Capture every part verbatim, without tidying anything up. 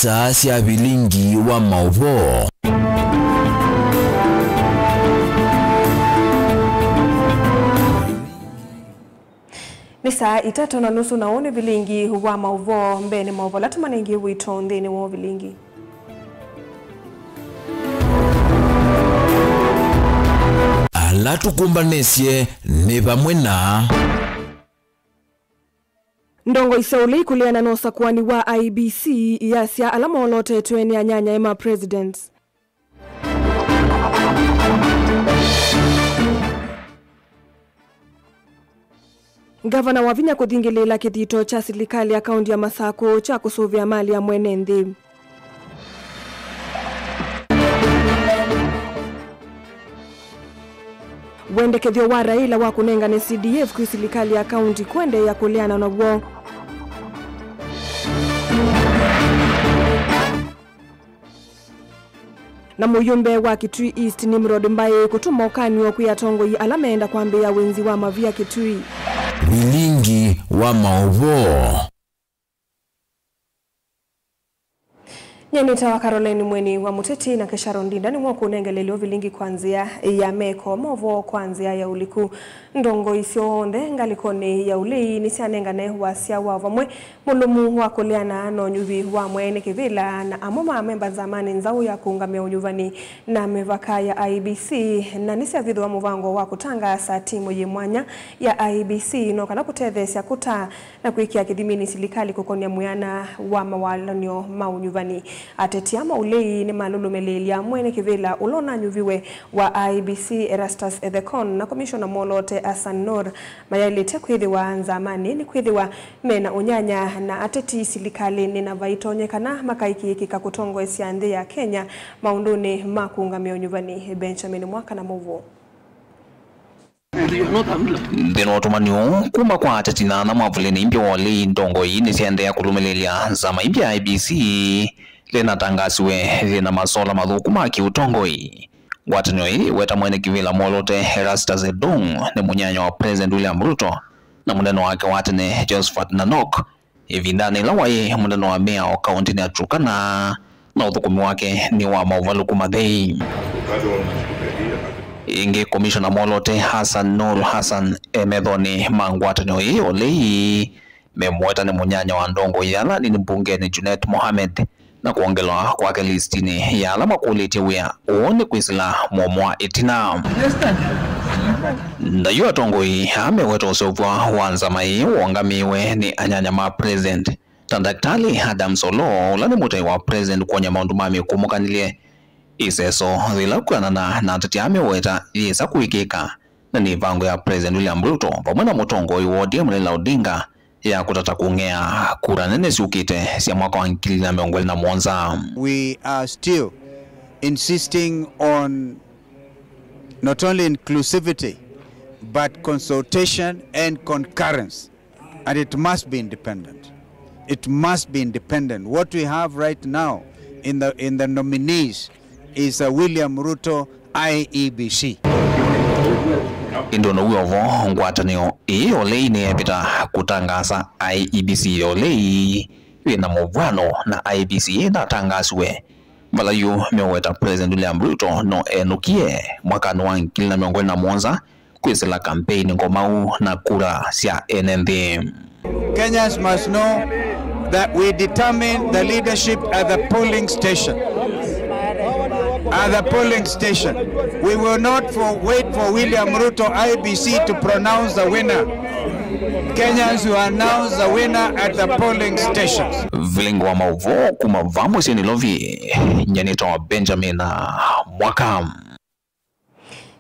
Saa sya vilingi wa maũvoo. Nĩ saa itatũ na nusu, na ũũ nĩ vilingi wa maũvoo. Mbeenĩ, maũvoo ala tũmanengie wĩto nthĩnĩ wa vilingi. Ala tũkũmbanĩsye nĩ vamwe na. Ndongoi sya ũlei kũleana na ũsakũani wa I E B C iyasya ala molootetwe nĩ anyanyae ma president. Ngavana wa vinya kũthingĩlĩĩla kĩthito kya silikalĩ ya kaũnti ya Masakũ kya kũsũvĩa mali ya mwene nthĩ. Wendekethyo wa Raila wa kũnengane C D F kwĩ silikalĩ ya kaũnti kũendeea kũleana naw'o. Na mũyũmbe wa Kitui East, Nimrod Mbai, kũtũma ũkany'o kwĩ atongoi ala meenda kwambĩĩa wĩnzi wa mavia Kitui. Vilingi wa maũvoo. Nyie nĩtawa Caroline Mweni wa Mũteti, na Kesharo Ndinda nĩwe ũkũnengelelya vilingi kwa nzĩa ya meko, maũvoo kwa nzĩa ya ũliku. Ndongoi syonthe ngalĩkonĩ ya ũlei nĩsyanengane wasya wa vamwe mũlũmu wa kũleana na ũnyuvi wa mwene kĩvĩla na amwe ma amemba nzamanĩ nzaũ ya kũũngamĩa ũnyuvani na mĩvaka ya I E B C, na nĩsyavithũa mũvango wa kũtangaasa timu yĩ mwanya ya I E B C no kana kũtetheesya kũtaa na kwĩkĩa kĩthiminĩ silikalĩ kũkonĩa mwĩana wa mawalany'o ma ũnyuvani. Ateti aa ma ũlei nĩmalũlũmĩlĩĩlya mwene kĩvĩla ũla ũnanyuviwe wa I E B C Erastus Ethekon na komishona mwoloote Hassan Noor mayaĩlĩte kwĩthĩwa nzamanĩ nĩkwĩthĩwa me na ũnyanya na ateti silikalĩnĩ, na vaitonyekana makaĩkĩĩkĩka kũtongoesya nthĩ ya Kenya maũndũnĩ ma kũũngamĩa ũnyuvani. Benjamin Mwaka na maũvoo. Nthĩnĩ wa ũtũmani ũũ kuma kwa ateti na ana mwavulĩnĩ imbya wa ũlei, ndongoi nĩsyaendeea kũlũmĩlĩĩlya nzama imbya ya I E B C lĩnatangasiwe yĩna masola mathũku ma kĩũtongoi. Ngwatanĩo ĩĩ ĩweta mwene kĩvĩla mwoloote Erastus Edung nĩ mũnyanya wa President William Ruto na mũnene wake wa tene Josphat Nanok ĩvindanĩ ĩla waĩ mũnene wa mĩao kaũntĩnĩ ya Turkana, na ũthũkũmi wake nĩ wa maũvalũku mathei. Ĩngĩ, komishona mwoloote Hassan Noor Hassan e methonĩ ma ngwatanĩo ĩĩ ya ũlei, memũweta nĩ mũnyanya wa ndongoi ya ala anini mbungenĩ Junet Mohamed, na kwongelwa kwake listinĩ ya ala makũlĩtye wĩa ũũ nĩ kwĩsĩla mũomo wa ĩtina. Na yu atongoi aa meweta ũseũvw'a wa nzama ĩĩ wongamĩĩwe nĩ anyanya ma president, ta Ndakitali Adams Oloo, ũla nĩ mũtai wa president kwony'a maũndũ ma mĩkũmũkanĩlye. Ĩseso yĩla kwĩanana na ateti aa meweta yĩsa kũĩkĩĩka, na nĩ ĩvango ya President William Ruto vamwe na mũtongoi wa O D M Raila Odinga ya kũtata kũng'ea kura nene syũkĩte sya mwaka wa ngili na mĩongo ĩlĩ na mũonza. We are still insisting on not only inclusivity, but consultation and concurrence. And it must be independent. It must be independent. What we have right now in the, in the nominees is a William Ruto I E B C. Ĩndĩ o na wĩ o vo, ngwatanĩo ĩĩ ya ũlei nĩyavĩta kũtangaasa I E B C ya ũlei yĩ na mũvw'ano na I E B C ĩĩ ĩnatangasiwe, vala yu meweta President William Ruto no enũkie mwakanĩ wa ngili na mĩongo ĩlĩ na mũonza kwĩsĩla kampeini ngomau na kura sya ene nthĩ. Kenyans must know that we determine the leadership at the polling station. At the polling station. We will not for, wait for William Ruto I E B C to pronounce the winner. Kenyans will announce the winner at the polling stations. Vilingi wa maũvoo kuma vaa mũsyĩ Nairobi, nyie nĩtawa Benjamin Mwaka.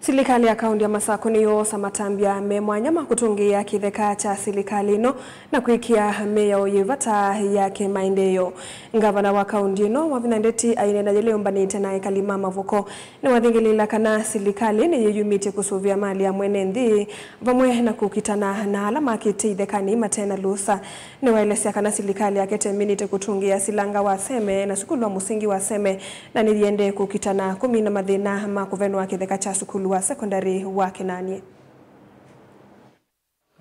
Silikalĩ ya kaũnti ya Masakũ nĩyoosa matambya me mwanya ma kũtũngĩĩa kĩtheka kya silikalĩ ĩno na kwĩkĩa mĩao yĩ vata ya kĩmaendeeo. Ngavana wa kaũnti ĩno, Wavinya Ndeti, aineena yĩla eũmbanĩte na ekali ma Mavoko, nĩwathingĩlĩĩla kana silikalĩ nĩyĩyumĩtye kũsũvĩa mali ya mwene nthĩ vamwe na kũkitana na ala makĩte ithekanĩ mate na lũsa. Nĩwaelesya kana silikalĩ yake teminĩte kũtũngĩĩa silanga wa Seme na sukulu wa mũsingi wa Seme, na nĩyĩendee kũkitana kũmina mathĩna ma kũvenũa kĩtheka kya sukulu wa sekondalĩ wa Kĩnanie.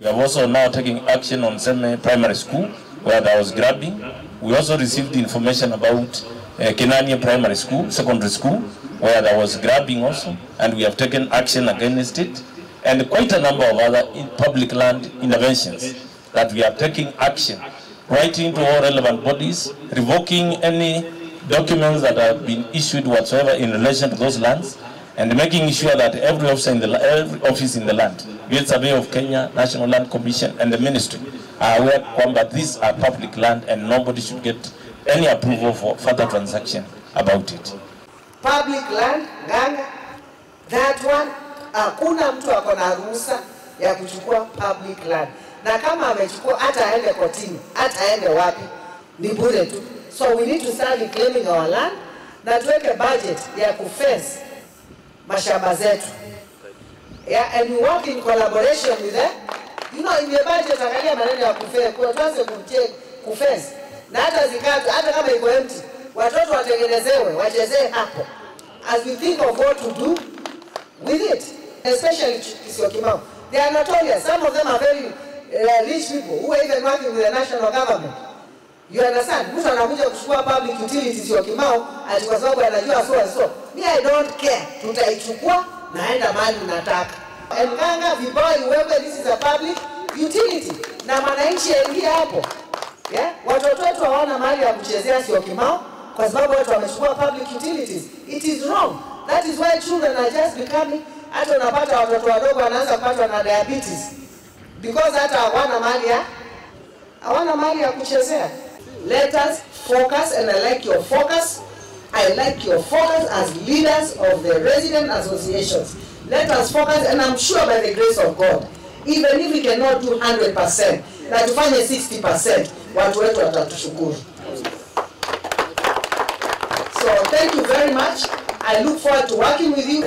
We have also now taken action on Seme Primary School, where there was grabbing. We also received information about uh, Kinanie Primary School, Secondary School, where there was grabbing also, and we have taken action against it, and quite a number of other in public land interventions that we are taking action, writing to all relevant bodies, revoking any documents that have been issued whatsoever in relation to those lands, and making sure that every officer in the la-, every office in the land, be it Survey of Kenya, National Land Commission, and the ministry, are aware kwamba these are public land and nobody should get any approval for further transaction about it. Public land, Nganga, that one, hakuna mtu ako na ruhusa ya kuchukua public land. Na kama amechukua, hata aende kotini, hata aende wapi, ni bure tu. So we need to start reclaiming our land, na tuweke budget ya kufence mashamba zetu. Yeah, and we work in collaboration with them. You know, in the budget, angalia maneno ya kufe-, ku-, tuanze kumche-, kufence. Na hata zikatwe, hata kama iko empty, watoto watengenezewe, wachezee hapo. As we think of what to do with it, especially Ch-, Kisio Kimau. They are notorious. Some of them are very uh, rich people who are even working with the national government. You understand? Mtu anakuja kuchukua public utilities ya Kimau ati kwa sababu anajua so and so. Me, I don't care. Tutaichukua, naenda mahali unataka. And Nganga, vibao iwekwe, this is a public utility. Na mwananchi aingie hapo. Yeah? Watoto wetu hawana mahali ya kuchezea sio Kimau kwa sababu watu wamechukua public utilities. It is wrong. That is why children are just becoming, hata unapata watoto wadogo wanaanza kupatwa na diabetes. Because hata hawana mahali ya, hawana mahali ya kuchezea. Let us focus, and I like your focus. I like your focus as leaders of the resident associations. Let us focus, and I'm sure by the grace of God, even if we cannot do hundred percent, na tufanye sixty percent, watu wetu watatushukuru. So thank you very much. I look forward to working with you.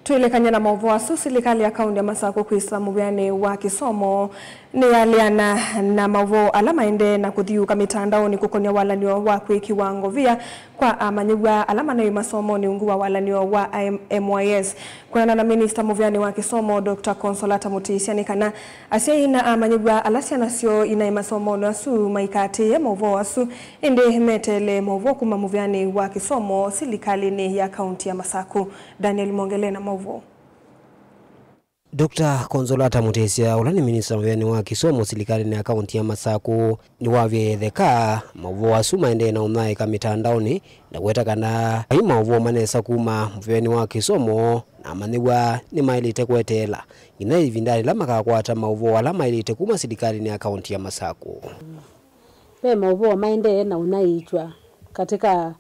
Twĩlekany'a na maũvoo asu, silikalĩ ya kaũntĩ ya Masakũ kwĩsĩla mũvĩanĩ wa kĩsomo nĩyaleana na maũvoo ala maendee na kũthiũũka mĩtandaonĩ kũkonĩa walan'yo wa kwĩkĩwa ngovia kwa amanyĩw'a ala manaĩ masomonĩ ungu wa walan'yo wa M Y S. Kwĩanana na minista mũvĩanĩ wa kĩsomo, Doctor Consolata Mutisya, nĩ kana asyai na amanyĩw'a ala syana syoo inaĩ masomonĩ asu maikatĩĩe maũvoo asu, ĩndĩ meteele maũvoo kuma mũvĩanĩ wa kĩsomo silikalĩnĩ ya kaũntĩ ya Masakũ. Daniel Mongele na maũvoo. Doctor Consolata Mutisya, ũla nĩ minista mũvĩanĩ wa kĩsomo silikalĩnĩ ya kaũntĩ ya Masakũ, nĩwavie ĩtheka maũvoo asu maendee na ũnyaĩĩka mĩtandaonĩ, na kũweta kana vai maũvoo manesa kuma mũvĩanĩ wa kĩsomo, na amanyĩw'a nĩmaĩlĩte kweteela nginya ĩvindanĩ yĩla makakwata maũvoo ala maĩlĩte kuma silikalĩnĩ ya kaũntĩ ya Masakũ. Ve maũvoo maendee na ũnyaĩĩkw'a katika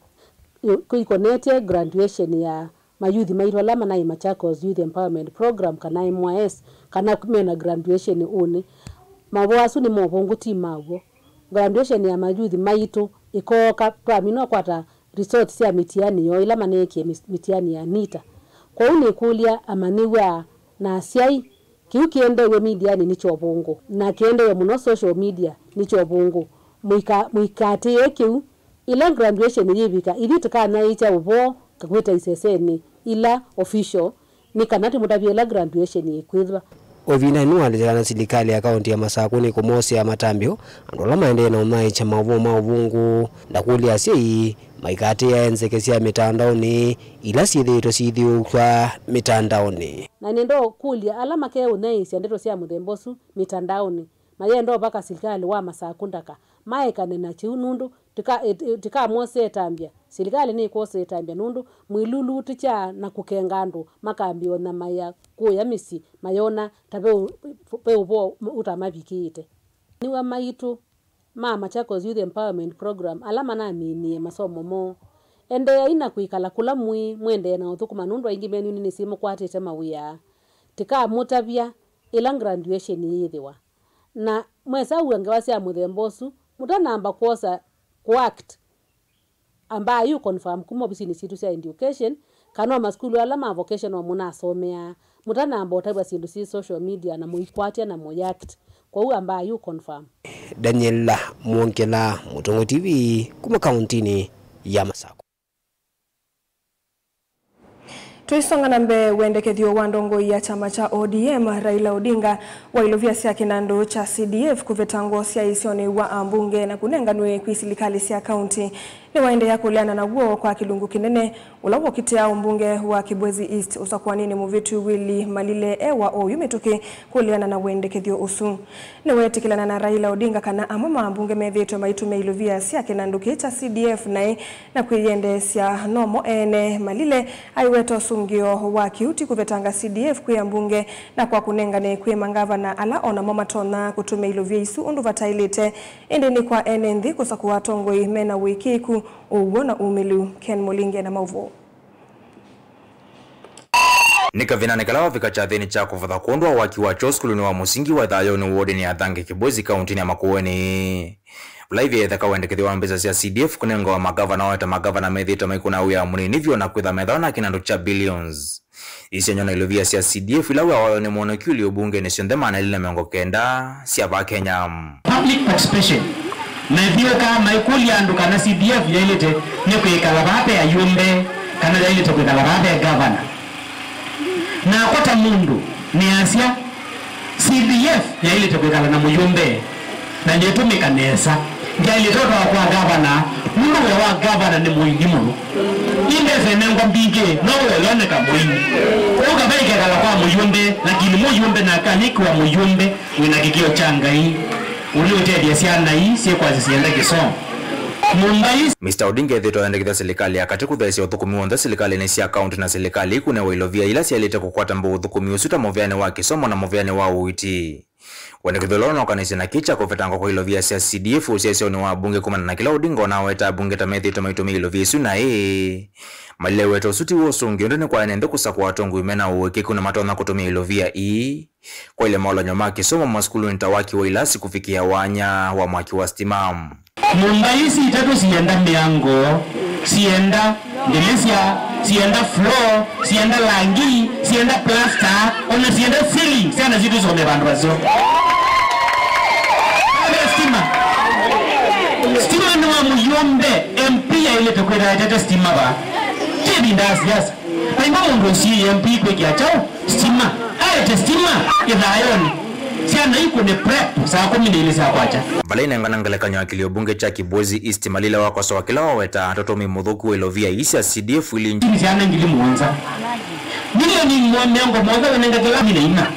kũikonetye graduation ya mayuthi maitũ ala manaĩ Machakos Youth Empowerment Program, kana M Y S, kana mena graduation ũnĩ. Maũvoo asu nĩ movũngũ, ti maw'o. Graduation ya mayuthi maitũ ĩkooka twamina ũkwata result sya mĩtiani yoo ila maneekie mĩ-, mĩtiani ya NITA. Kwoou nĩkũlya amanyĩw'a na asyai, kĩu kĩendeew'e medianĩ nĩ kyovũngũ, na kĩendeew'e mũno social media nĩ kyovũngũ. Mũika-, mũikatĩĩe kĩu. Ĩla graduation yĩvika, ithyĩ tũkanyaĩĩkya ũvoo kakwĩta isesenĩ ila official, nĩ kana tũmũtavye ĩla graduation yĩkwĩthwa. O ĩvindanĩ nĩwalĩte kana silikalĩ ya kaũntĩ ya Masakũ nĩkũmosea matambyo andũ ala maendee na ũnyaĩĩkya maũvoo ma ũvũngũ, na kũlya asyai maikatĩĩae nzeke sya mĩtandaonĩ ila syĩthĩĩtwe syĩthyũũkw'a mĩtandaonĩ. Na nĩndookũlya ala makeũnyaĩĩsya ndeto sya mũthemba ũsu mĩtandaonĩ, mayenda ũvaka silikalĩ wa Masakũ ndaka maekane na kĩu, nũndũ tĩka-, ĩt-, ĩt-, tĩkamwosee ĩtambya. Silikalĩ nĩkwosea ĩtambya nũndũ mwĩlulu tĩkya na kũkenga andũ makambĩĩa ũnyamaĩa kũya mĩsyĩ mayona ta ve ũ-, ve ũvoo ũtamavikĩĩte. Nĩw'a maitũ ma Machakos Youth Empowerment Program ala manaminie masomo moo, endeeai na kwĩkala kũla mwĩ, mũendee na ũthũkũma nũndũ aingĩ menyu nĩnĩsĩ mũkwatĩte mawĩa. Tĩkamũtavya ĩla graduation yĩĩthĩwa. Na mwesa w'a ngewa sya mũthemba ũsu, mũtanamba kwosa kũ-act, ambai ũ confirm kuma ovisinĩ sitũ sya education, kana o masukulu ala ma vocational mũnasomeaa. Mũtanamba ũtavw'a syĩndũ syĩ social media na mũikwatya na mũi-act. Kwoou ambai ũ confirm. Daniel Mwongela, Mũtongoi T V, kuma kaũntĩnĩ ya Masakũ. Tũisonga na mbee, wendekethyo wa ndongoi ya kyama kya O D M, Raila Odinga, wa ilovia sya kĩnandũ kya C D F kũvetangwa ũsyaĩĩsyonĩ wa ambunge na kũnenganw'e kwĩ silikalĩ sya kaunti nĩwaendeea kũleana naw'o kwa kĩlungu kĩnene. Ũla wokitĩa ũmbunge wa Kibwezi East ũsakũanĩnĩ mũvĩtu Willy Malile e wa oyu mĩtũkĩ kũleana na wendekethyo ũsu. Nĩweetĩkĩlana na Raila Odinga kana amwe ma ambunge methĩĩtwe maitũmĩa ilovia sya kĩnandũ kĩĩ kya C D F naĩ na kwĩyendeesya no mo ene. Malile aiweta ũsũngĩo wa kĩuti kũvetanga C D F kwĩ ambunge na kwa kũnengane kwĩ mangavana ala o namo matonya kũtũmĩa ilovia isu ũndũ vataĩlĩte. Ĩndĩ nĩ kwa ene nthĩ kũsakũa atongoi mena ũĩkĩĩku, ũw'o na umĩlu. Ken Mũlinge na maũvoo. Nĩ kavindanĩ kala wavika kyathĩnĩ kya kũvatha kwondũ wa waki wa kyoo sukulunĩ wa mũsingi wa Thayũnĩ wodinĩ ya Thange Kibwezi kauntinĩ ya Makueni, vala ivia ĩtheka wendekethyo wa mbesa sya C D F kũnengawa magavana, waweta magavana methĩĩtwe maikũna wĩa mũnini vyũ na kwĩtha methĩwa na kĩnandũ kya billions. Isengywa na ilovia sya C D F ila wĩa wayo nĩ mwoneki ũlĩ ũmbungenĩ syonthe maana elĩ na mĩongo kenda sya va Kenya. Public participation. Methiũkaa maikũlya andũ kana C D F yaĩlĩte nĩ kwĩkala vaa ve ayumbe kana yaĩlĩte kwĩkala vaa ve gavana. Nakwa ta mũndũ nĩasya, C D F yaĩlĩte kwĩkala na mũyumbe na nĩtũmĩka nesa. Ndyaĩlĩte ũtwawa kwa gavana nũndũ wĩa wa gavana nĩ mũini mũno. Ĩndĩ ĩsenengwa mbingĩ no wĩoneka mũini. Kwoou kava ĩkekala kwa mũyumbe, lakini mũyumbe nake anyĩkĩwa mũyumbe wĩna kĩkĩo kya Ngai ũlĩũtethya syana ii syĩkwasya syenda kĩsomo. Nyũmba ii. Mister Odinga ethĩĩtwe ayendekethya silikalĩ ya katĩ kũtheesya ũthũkũmi w'onthe silikalĩnĩ sya kaunti na silikalĩ ikũnewa ilovia ila syaĩlĩte kũkwata mbau ũthũkũmi ũsu ta mũveanĩ wa kĩsomo na mũveanĩ wa ũiiti. Wendekethyo ũla ũnokanĩsye na kĩĩ kya kũvetangwa kwa ilovia sya C D F ũsyaĩĩsyonĩ wa ambunge kumana na kĩla Odinga ũnaweta ambunge ta methĩĩtwe maitũmĩa ilovia isu naĩ. Malile eweta ũsu ti w'o ũsũngĩo, ĩndĩ nĩ kwa ene nthĩ kũsakũa atongoi mena ũĩkĩĩku na matonya kũtũmĩa ilovia ii kwaĩlya maũlany'o ma kĩsomo masukulunĩ ta waki wa ilasi kũvikĩa wanya wa mwaki wa sitima. Nyũmba ii itatũ sienda mĩango, sienda ndĩlĩsya, sienda floor, sienda langi, sienda plaster, ona sienda ceiling. Syana sitũ isome vandũ vaseo. Ave stima. Stima nĩ wa mũyũmbe, M P aĩlĩte kwĩtha etete stima va. Ti ĩvinda ya siasa. Vaima mũndũ ũsiĩĩe M P kwĩkĩa kyaũ? Stima. Aete stima ĩthayonĩ. Syana ikũne prep saa kũmi na ilĩ sya kwakya. Vala inengana ngelekany'o ya kĩlio mbunge kya Kibwezi East, Malile wakosoa kĩla waweta ta ũtũmĩi mũthũku wa ilovia ii sya C D F ili. Syana ngili mũonza. Milioni mĩongo mũonza wenenga kĩla kũmi na ina.